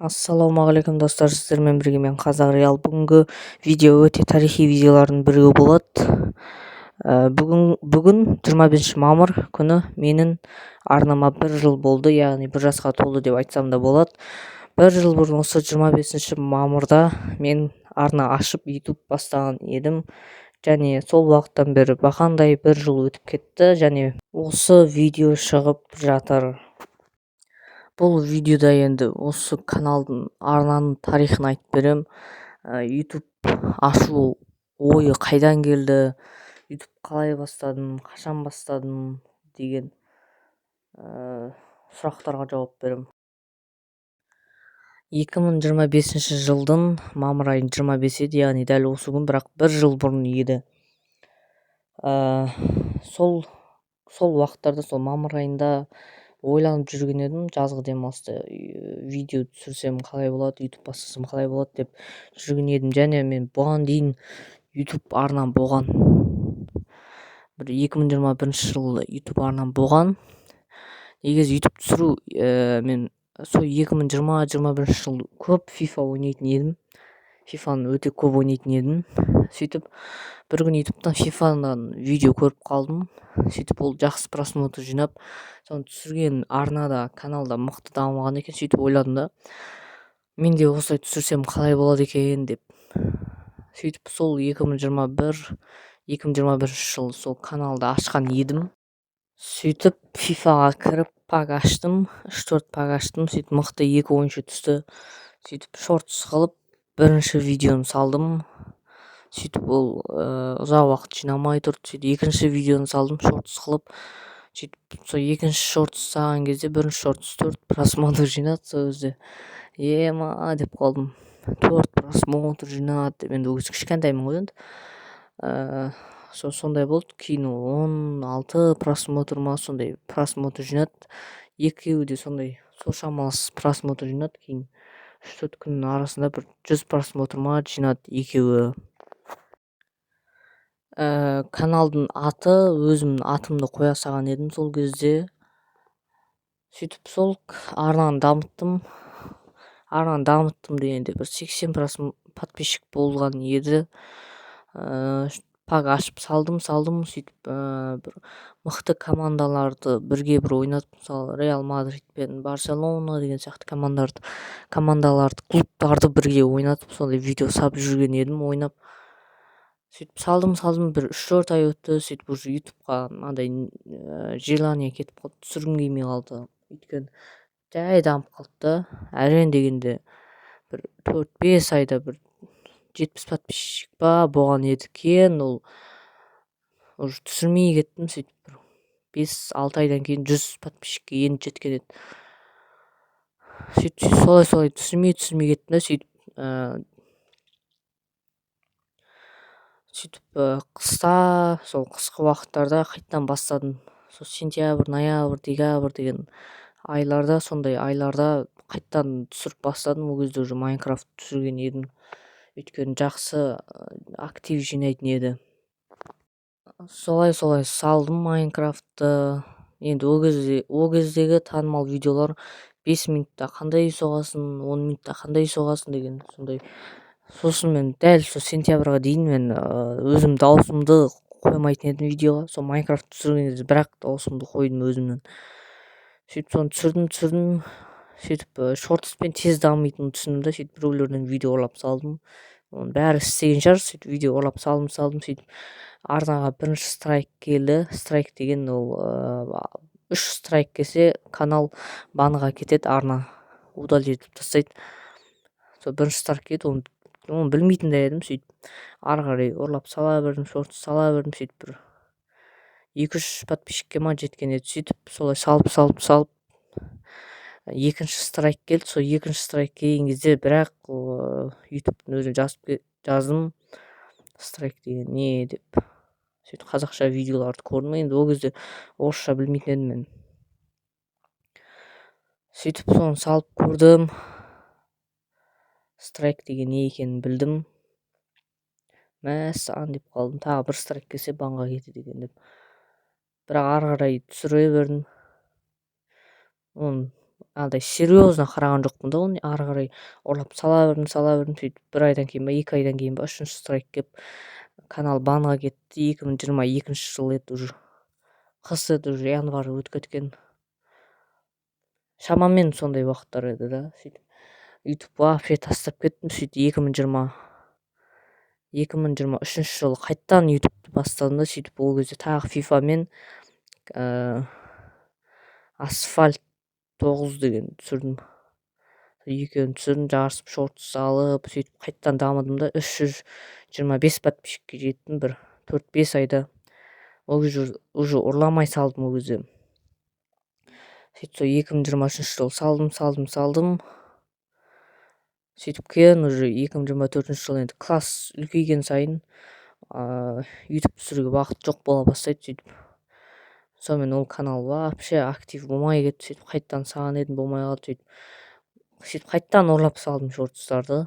Ассалаумағалейкум, достар! Сіздермен бірге мен, Қазақ Реал. Бүгінгі видео өте тарихи видеолардың біреуі болады. Бүгін 25 мамыр күні менің арнама бір жыл болды, яғни бір жасқа толды деп айтсам да болады. Бір жыл бұрын осы 25 мамырда мен арна ашып, YouTube бастаған едім және сол уақыттан бері бақандай бір жыл өтіп кетті және осы видео шығып жатыр. Бұл видеода енді осы каналдың, арнаның тарихын айтып беремін. YouTube ашу ойы қайдан келді, YouTube қалай бастадым, қашан бастадым деген сұрақтарға жауап беремін. 2025 жылдың мамыр айының 25 еді, яғни дәл осы күн, бірақ бір жыл бұрын еді. Сол уақыттарда, сол мамыр айында ойланып жүрген едім, жазғы демалыста видео түсірсем қалай болады, YouTube бастасам қалай болады деп жүрген едім. Және мен бұған дейін YouTube арнам болған, бір 2021 жылы YouTube арнам болған. Негізі YouTube түсіру мен сол 2020-21 жыл көп FIFA ойнайтын едім, фифаны өте көп ойнайтын едім. Сөйтіп бір күні ютубтан фифадан видео көріп қалдым. Сөйтіп ол жақсы просмотр жинап, соны түсірген арнада, каналда мықты дамыған екен. Сөйтіп ойладым да, мен де осылай түсірсем қалай болады екен деп. Сөйтіп сол 2021, 2021 жылы сол каналды ашқан едім. Сөйтіп фифаға кіріп, пак аштым, үш төрт пак аштым. Сөйтіп мықты екі ойыншы түсті. Сөйтіп шортс қылып бірінші видеоны салдым. Сөйтіп ол ұзақ уақыт жинамай тұрды. Сөйтіп екінші видеоны салдым шортс қылып. Сөйтіп сол екінші шортс салған кезде бірінші шортс төрт просмотр жинады. Сол кезде «ема» деп қалдым, төрт просмотр жинады деп. Енді ол кезде кішкентаймын ғой енді. Сондай болды. Кейін 16 просмотр ма, сондай просмотр жинады. Екеуі де сондай, сол шамалас просмотр жинады. Кейін 3-4 күннің арасында бір 100 просмотр ма жинады екеуі. Каналдың аты өзімнің атымды қоя салған едім сол кезде. Сөйтіп сол арнаны дамыттым. Арнаны дамыттым дегенде, бір 80 подписчик болған еді. Пак ашып салдым, салдым. Сөйтіп бір мықты командаларды бірге бір ойнатып, мысалы, Реал Мадрид пен Барселона деген сияқты командаларды, клубтарды бірге ойнатып, сондай видео салып жүрген едім ойнап. Сөйтіп салдым, салдым, бір 3-4 ай өтті. Сөйтіп уже ютубқа мынандай желание кетіп қалды, түсіргім келмей қалды, өйткені жай дамып қалды да. Әрең дегенде бір 4-5 айда бір 70 подписчик па болған еді екен. Ол уже түсірмей кеттім. Сөйтіп бір 5-6 айдан кейін 100 подписчикке енді жеткен еді. Сөйтіп солай солай түсірмей түсірмей кеттім да. Сөйтіп қыста, сол қысқы уақыттарда қайтадан бастадым. Сол сентябрь, ноябрь, декабрь деген айларда, сондай айларда қайтадан түсіріп бастадым. Ол кезде уже Майнкрафт түсірген едім, өйткені жақсы актив жинайтын еді. Солай солай салдым Майнкрафтты. Енді ол кезде, ол кездегі танымал видеолар 5 минутта қандай үй соғасың, 10 минутта қандай үй соғасың деген сондай. Сосын мен дәл сол сентябрьға дейін мен өзім дауысымды қоймайтын едім видеоға. Сол Майнкрафт түсірген кезде бірақ дауысымды қойдым өзімнің. Сөйтіп соны түсірдім, түсірдім. Сөйтіп шортспен тез дамитынын түсіндім да. Сөйтіп біреулерден видео ұрлап салдым, оның бәрі істеген шығар. Сөйтіп видео ұрлап салдым, салдым. Сөйтіп арнаға бірінші страйк келді. Страйк деген ол үш страйк келсе, канал банға кетеді, арна удалить етіп тастайды. Сол бірінші страйк келді, оны білмейтін де едім. Сөйтіп ары қарай ұрлап сала бердім, шорт сала бердім. Сөйтіп бір екі үш подписчикке ма жеткен еді. Сөйтіп солай салып, салып, салып, екінші страйк келді. Сол екінші страйк келген кезде бірақ ютубтың өзіне жазып жаздым, страйк деген не деп. Сөйтіп қазақша видеоларды көрдім. Енді ол кезде орысша білмейтін едім мен. Сөйтіп соны салып көрдім, страйк деген не екенін білдім. «Мәссаған» деп қалдым, тағы бір страйк келсе, банға кетеді екен деп. Бірақ ары қарай түсіре бердім. Оны андай серьезно қараған жоқпын да оны. Ары қарай ұрлап сала бердім, сала бердім. Сөйтіп бір айдан кейін ба, 2 айдан кейін ба, үшінші страйк келіп, канал банға кетті. 2022 жыл еді, уже қыс еді, уже январь өтіп кеткен, шамамен сондай уақыттар еді да. Сөйтіп Ютуб вообще тастап кеттім. Сөйтіп 2023 жылы қайтадан Ютубты бастадым да. Сөйтіп ол кезде тағы Фифа мен Асфальт 9 деген түсірдім. Екеуін түсірдім, жарысып, шорт салып. Сөйтіп қайтадан дамыдым да, 325 подписчикке жеттім бір 4-5 айда. Ол кезде уже ұрламай салдым ол кезде. Сөйтіп сол 2023 жылы салдым, салдым, салдым. Сөйтіп кейін уже 2024 жылы енді класс үлкейген сайын Ютуб түсіруге уақыт жоқ бола бастайды. Сөйтіп сонымен ол канал вообще актив болмай кетті. Сөйтіп қайтадан салған едім, болмай қалды. Сөйтіп қайтадан ұрлап салдым шортстарды.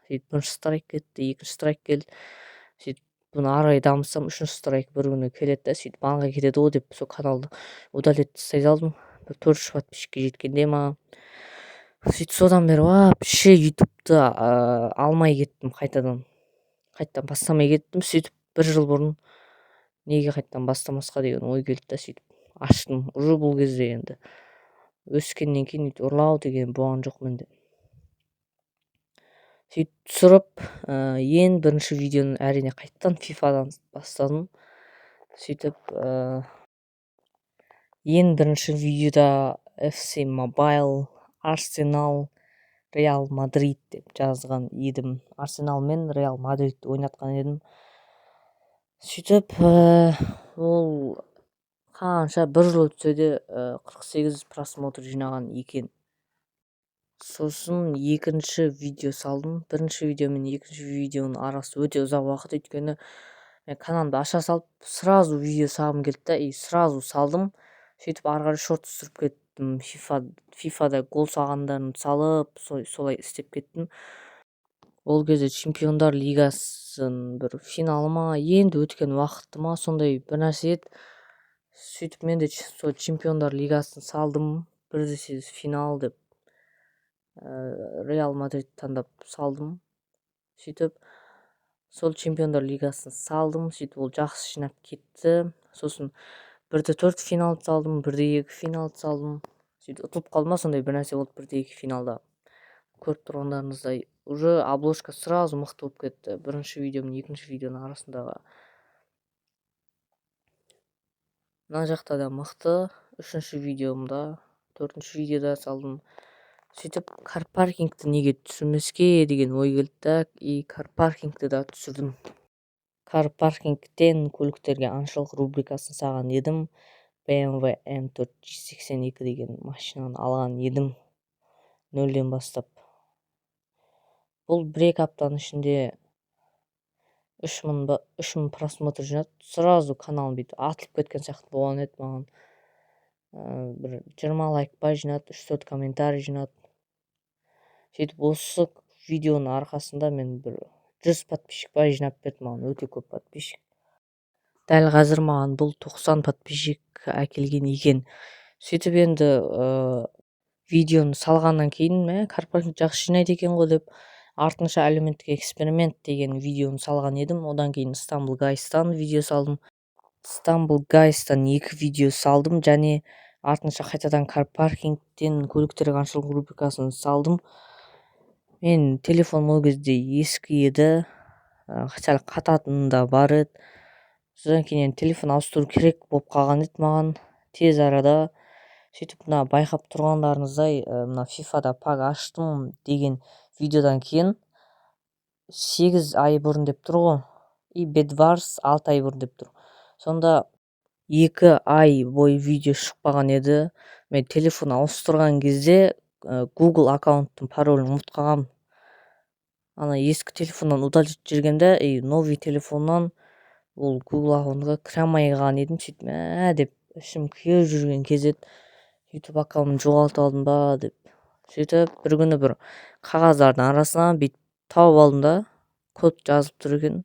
Сөйтіп бірінші страйк кетті, екінші страйк келді. Сөйтіп бұны ары қарай дамытсам, үшінші страйк бір күні келеді да, сөйтіп банға кетеді ғой деп, сол каналды удалить тастай салдым бір 400 подписчикке жеткенде ма. Сөйтіп содан бері вообще Ютубты алмай кеттім, қайтадан бастамай кеттім. Сөйтіп бір жыл бұрын неге қайтадан бастамасқа деген ой келді да, сөйтіп аштым. Уже бұл кезде енді өскеннен кейін өйтіп ұрлау деген болған жоқ менде. Сөйтіп түсіріп, ең бірінші видеоны, әрине, қайтадан Фифадан бастадым. Сөйтіп ең бірінші видеода FC Mobile, Арсенал, Реал Мадрид деп жазған едім. Арсенал мен Реал Мадридті ойнатқан едім. Сөйтіп ол қанша бір жыл өтсе де, 48 просмотр жинаған екен. Сосын екінші видео салдым. Бірінші видео мен екінші видеоның арасы өте ұзақ уақыт, өйткені мен каналымды аша салып, сразу видео салғым келді да, и сразу салдым. Сөйтіп ары қарай шорт түсіріп кеттім, Фифада гол салғандарымды салып, солай істеп кеттім. Ол кезде Чемпиондар лигасының бір финалы ма, енді өткен уақыты ма, сондай бір нәрсе еді. Сөйтіп мен де сол Чемпиондар лигасын салдым, 1-8 финал деп, Реал Мадрид таңдап салдым. Сөйтіп сол Чемпиондар лигасын салдым. Сөйтіп ол жақсы жинап кетті. Сосын 1-4 финалды салдым, 1-2 финалды салдым. Сөйтіп ұтылып қалдым ба, сондай бір нәрсе болды 1-2 финалда. Көріп тұрғандарыңыздай, уже обложка сразу мықты болып кетті бірінші видео мен екінші видеоның арасындағы. Мына жақта да мықты үшінші видеомда, төртінші видеода салдым. Сөйтіп кар паркингті неге түсірмеске деген ой келді да, и кар паркингті да түсірдім. Кар паркингтен көліктерге аңшылық рубрикасын салған едім. BMW M4 182 деген машинаны алған едім нөлден бастап. Бұл 1-2 аптаның ішінде 3000 ба, 3000 просмотр жинады. Сразу каналым бүйтіп атылып кеткен сияқты болған еді маған. Бір 20 лайк па жинады, үш төрт комментарий жинады. Сөйтіп осы видеоның арқасында мен бір 100 подписчик па жинап берді маған, өте көп подписчик. Дәл қазір маған бұл 90 подписчик әкелген екен. Сөйтіп енді видеоны салғаннан кейін, мә, кар паркинг жақсы жинайды екен ғой деп, артынша әлеуметтік эксперимент деген видеоны салған едім. Одан кейін Стамбул Гайстан видео салдым. Стамбул Гайстан екі видео салдым және артынша қайтадан кар паркингтен көліктерге аңшылық рубрикасын салдым. Мен телефоным ол кезде ескі еді, сәл қататыны да бар еді. Содан кейін енді телефон ауыстыру керек болып қалған еді маған тез арада. Сөйтіп мына байқап тұрғандарыңыздай, мына Фифада пак аштым деген видеодан кейін 8 ай бұрын деп тұр ғой, и Бедварс 6 ай бұрын деп тұр. Сонда 2 ай бойы видео шықпаған еді. Мен телефон ауыстырған кезде Google аккаунттың паролін ұмытып қалғанмын. Ана ескі телефоннан удалить жібергенмін да, и новый телефоннан ол Google аккаунтқа кіре алмай қалған едім. Сөйтіп, мә деп ішім күйіп жүрген кез еді, Ютуб аккаунтымды жоғалтып алдым ба деп. Сөйтіп бір күні бір қағаздардың арасынан бүйтіп тауып алдым да, код жазылып тұр екен.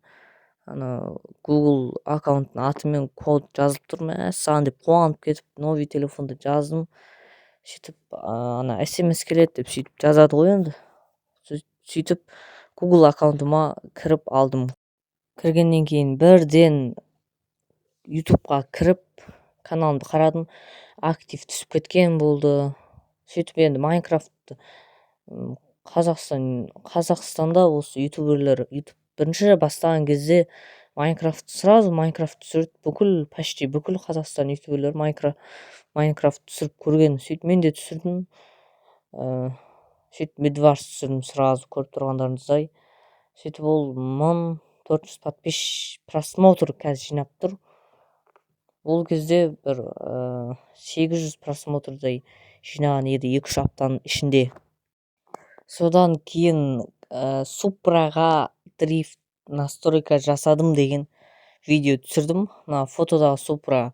Ана Google аккаунттың атымен код жазылып тұр. Мәссаған деп қуанып кетіп, новый телефонда жаздым. Сөйтіп ана СМС келеді деп, сөйтіп жазады ғой енді. Сөйтіп Google аккаунтыма кіріп алдым. Кіргеннен кейін бірден Ютубқа кіріп, каналымды қарадым, актив түсіп кеткен болды. Сөйтіп енді Майнкрафтты, Қазақстанда осы ютуберлер Ютуб бірінші бастаған кезде Майнкрафт, сразу Майнкрафт түсірді. Бүкіл, почти бүкіл Қазақстан ютуберлері Майнкрафт түсіріп көрген. Сөйтіп мен де түсірдім. Сөйтіп Бедварс түсірдім сразу, көріп тұрғандарыңыздай. Сөйтіп ол 1400 подписчик, просмотр қазір жинап тұр. Ол кезде бір 800 просмотрдай жинаған еді 2-3 аптаның ішінде. Содан кейін Супраға дрифт настройка жасадым деген видео түсірдім. Мына фотодағы Супра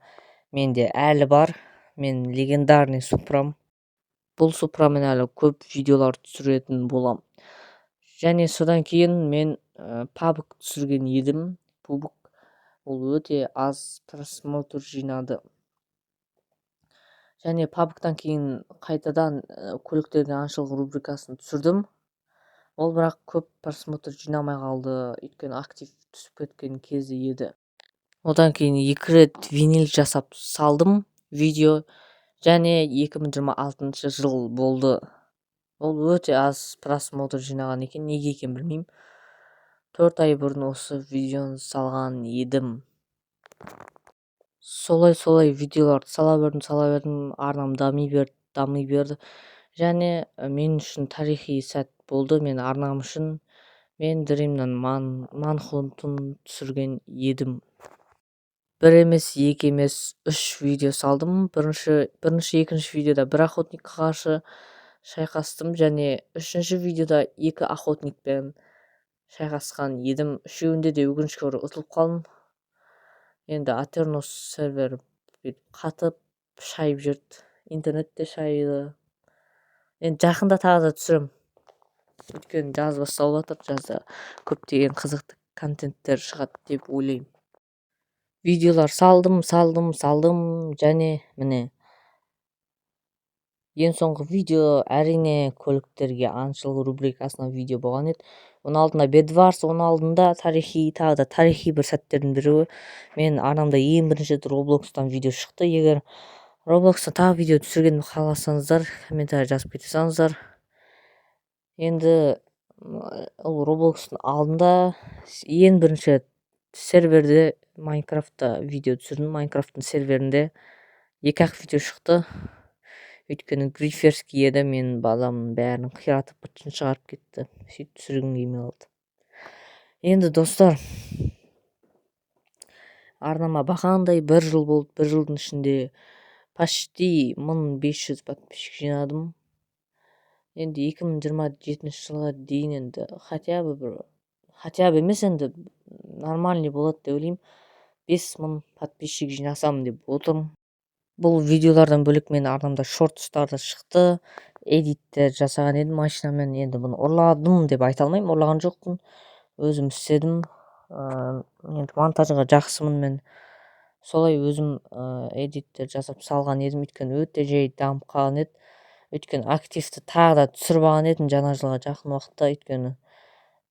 менде әлі бар, мен легендарный Супрам. Бұл Супрамен әлі көп видеолар түсіретін болам. Және содан кейін мен PUBG түсірген едім. PUBG ол өте аз просмотр жинады. Және PUBG-тан кейін қайтадан көліктерге аңшылық рубрикасын түсірдім. Ол бірақ көп просмотр жинамай қалды, өйткені актив түсіп кеткен кезі еді. Одан кейін екі рет винил жасап салдым видео. Және 2026 жыл болды, ол өте аз просмотр жинаған екен, неге екенін білмеймін. 4 ай бұрын осы видеоны салған едім. Солай, солай видеоларды сала бердім, сала бердім, арнам дами берді, дами берді. Және мен үшін тарихи сәт болды, мен арнам үшін. Мен Дримнан Манхунтын түсірген едім. Бір емес, екі емес, үш видео салдым. Бірінші, екінші видеода бір охотникке қарсы шайқастым және үшінші видеода екі охотникпен шайқасқан едім. Үшеуінде де, өкінішке орай, ұтылып қалдым. Енді Атернос сервер бүйтіп қатып, шайып жіберді, интернет те шайды. Енді жақында тағы да түсіремін, өйткені жаз басталып жатыр, жазда көптеген қызықты контенттер шығады деп ойлаймын. Видеолар салдым, салдым, салдым. Және міне, ең соңғы видео, әрине, көліктерге аңшылық рубрикасынан видео болған еді. Оның алдында Бедварс, оның алдында тарихи, тағы да тарихи бір сәттердің біреуі: мен арнамда ең бірінші рет Роблокстан видео шықты. Егер Роблокстан тағы видео түсіргенімді қаласаңыздар, комментарий жазып кете салыңыздар. Енді ол Роблокстың алдында ең бірінші серверде Майнкрафтта видео түсірдім. Майнкрафттың серверінде екі ақ видео шықты, өйткені гриферский еді, менің баламның бәрін қиратып, бытшытын шығарып кетті. Сөйтіп түсіргім келмей қалды. Енді, достар, арнама бақандай бір жыл болды. Бір жылдың ішінде почти 1500 подписчик жинадым. Енді 2027 жылға дейін енді хотя бы бір, хотя бы емес, енді нормальный болады деп ойлаймын, 5000 подписчик жинасам деп отырмын. Бұл видеолардан бөлек менің арнамда шортстар да шықты, эдиттер жасаған едім машинамен. Енді бұны ұрладым деп айта алмаймын, ұрлаған жоқпын, өзім істедім. Енді монтажға жақсымын мен, солай өзім эдиттер жасап салған едім, өйткені өте жай дамып қалған еді. Өйткені активті тағы да түсіріп алған едім жаңа жылға жақын уақытта, өйткені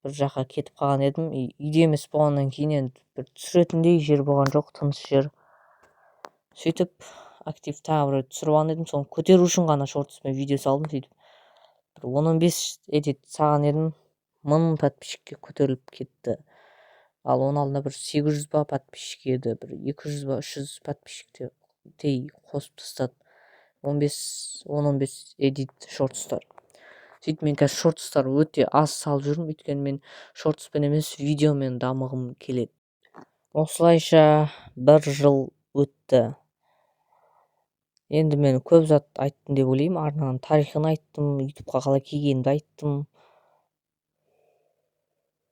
бір жаққа кетіп қалған едім, үйде емес болғаннан кейін енді бір түсіретіндей жер болған жоқ, тыныш жер. Сөйтіп актив тағы бір рет түсіріп алған едім, соны көтеру үшін ғана шортспен видео салдым. Сөйтіп бір 10-15 эдит салған едім, 1000 подписчикке көтеріліп кетті. Ал оның алдында бір 800 ба подписчик еді, бір 200 ба, 300 подписчиктей қосып тастады 15, 10-15 эдит шортстар. Сөйтіп мен қазір шортстар өте аз салып жүрмін, өйткені мен шортспен емес, видеомен дамығым келеді. Осылайша бір жыл өтті. Енді мен көп зат айттым деп ойлаймын: арнаның тарихын айттым, Ютубқа қалай келгенімді айттым,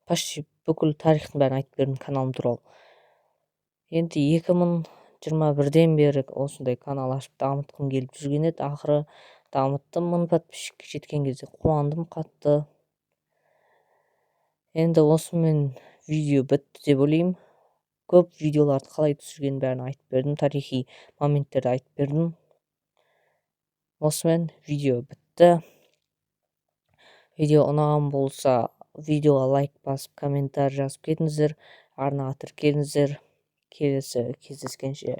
почти бүкіл тарихтың бәрін айтып бердім каналым туралы. Енді 2021-ден бері осындай канал ашып дамытқым келіп жүрген еді, ақыры дамыттым. 1000 подписчикке жеткен кезде қуандым қатты. Енді осымен видео бітті деп ойлаймын. Көп видеоларды қалай түсіргенін бәрін айтып бердім, тарихи моменттерді айтып бердім. Осымен видео бітті. Видео ұнаған болса, видеоға лайк басып, комментарий жазып кетіңіздер, арнаға тіркеліңіздер. Келесі кездескенше!